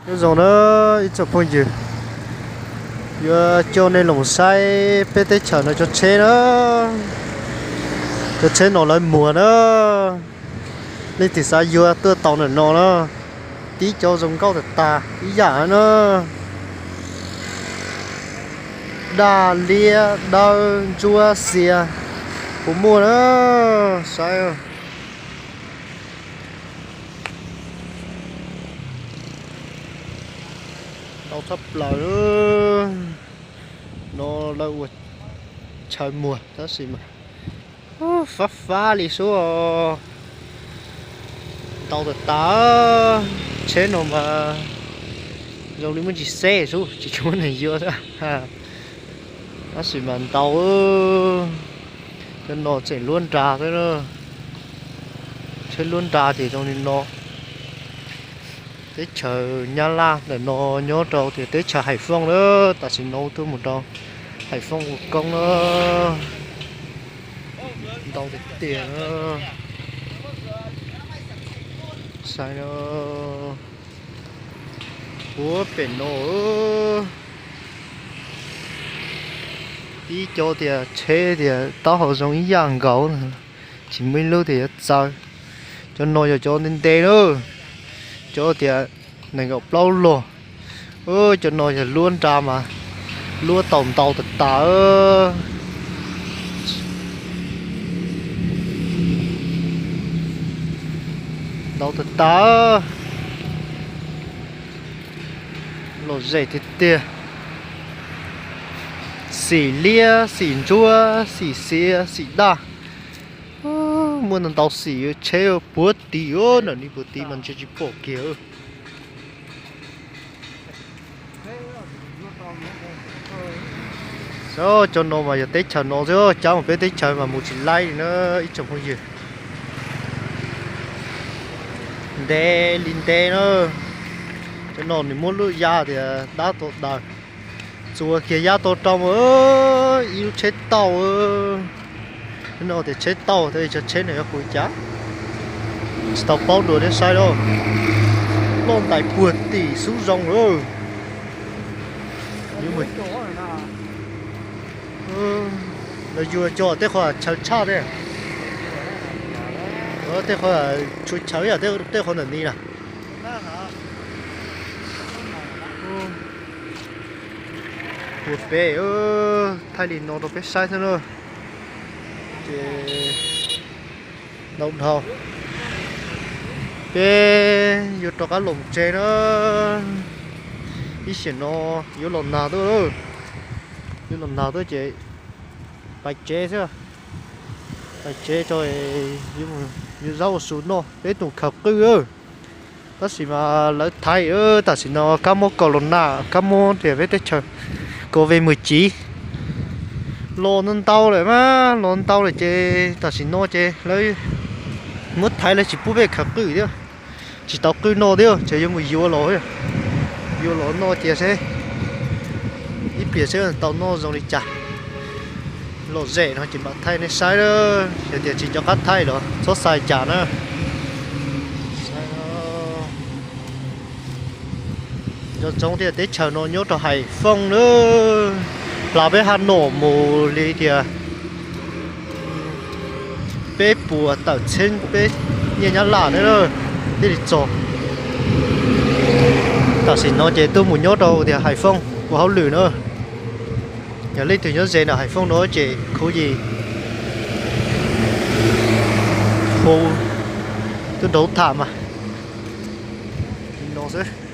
Nyob zoo na ib tsoom phooj ywg, yuav coj nej los saib peb teb chaws no cov tsheb na. Cov tsheb no lawv muag na, leej twg xav yuav tuaj tau ntawm no na. Tib cov zoo nkauj tag tag ib yam na. Daj liab dawb ntsuab xiav puas muaj na, saib. Ntau tshaj plaws no, lawv ua chaw muag tab sis mas fab fab li xwb os. Ntau tas tas, tsheb no mas zoo li muaj ntsis xeb xwb tsis tshua muaj neeg yuav xwb. Tab sis mas ntau, cov no tseem luab nra xwb na. Tsheb luab nra ces zoo li no. Teb chaws Nyab Laj ntawm no nyob rau tias teb chaws Hais Fooj na, tam sim no tuaj mus rau Hais Fooj ua koob na. Ntau tiag tiag na. Saib no, puag pem no tib cov tias tsheb tias taub hau zoo ib yam nkaus, tsis muaj ib lub tias yuav txawv. Cov no yog cov ntev ntev na, cov tias nees nkaum plaub log. Cov no yog luab nra mas luab tau ntau tas tas. Ntau tas tas. Lom zem tiag tiag. Xim liab, xim ntsuab, xim xiav, xim daj. Muaj ntau ntau xim, tsheb puag tid, ntawm no puag tid mas ntshe tsis pom kiag. Cov no mas yog teb chaws no xwb, cab mus peb teb chaws mas mus tsis laib li na ib tsoom phooj ywg. Ntev li ntev na. Cov no nws muab lub yab tias dab tau daws, txuas kiag yab tau rau mus, ib lub tsheb tauj. No tias tsheb tauj, cov tsheb no yuav hu cas, tsis tau paub dua thiab saib laj. Loj ntais puag tim xub zoo lawm. Lawv yuav cov tej qhov chaw tshaj thiab, tej qhov tshua chaw yam tej qhov ntawm ni na. Puag pem, thaij li no rau peb saib xwb na. Ces ntau dhau, peb yuav rov qab los tsev na. Ib sim no yuav los nag tuaj, yuav los nag tuaj ces pais tsev xwb. Pais tsev tso, yuav zaub ua su noj, peb tus khaws qwj. Tab sis mas lawv thaiv, tam sim no kab mob kaus los nag, kab mob tias peb teb chaws COVID mười chín. Los ntau ntau lawm mas, los ntau lawm ces tam sim no ces lawv muab thaiv, lawv tsis pub peb khaws qwj thiab, tsis tau qwj noj thiab, ces yuav mus yuav los, yuav los noj cia seb ib pliag seb tau noj zoo li cas. Lom zem no ces mam thaij nej saib, yog tias tsis nco qab thaij los txhob xav cas na. Nco ntsoov tias teb chaws no nyob rau Hais Fooj na, plas peb Has Nom mus li tias peb puas tawm txheeb peb nyiaj Nyab Laj na, thiaj li txog. Tam sim no ces tuaj mus nyob rau tias Hais Fooj ua hauj lwm na. Yog leej twg nyob ze ntawm Hais Fooj no ces khuv yim hu tuaj nrog tham mas. No xwb.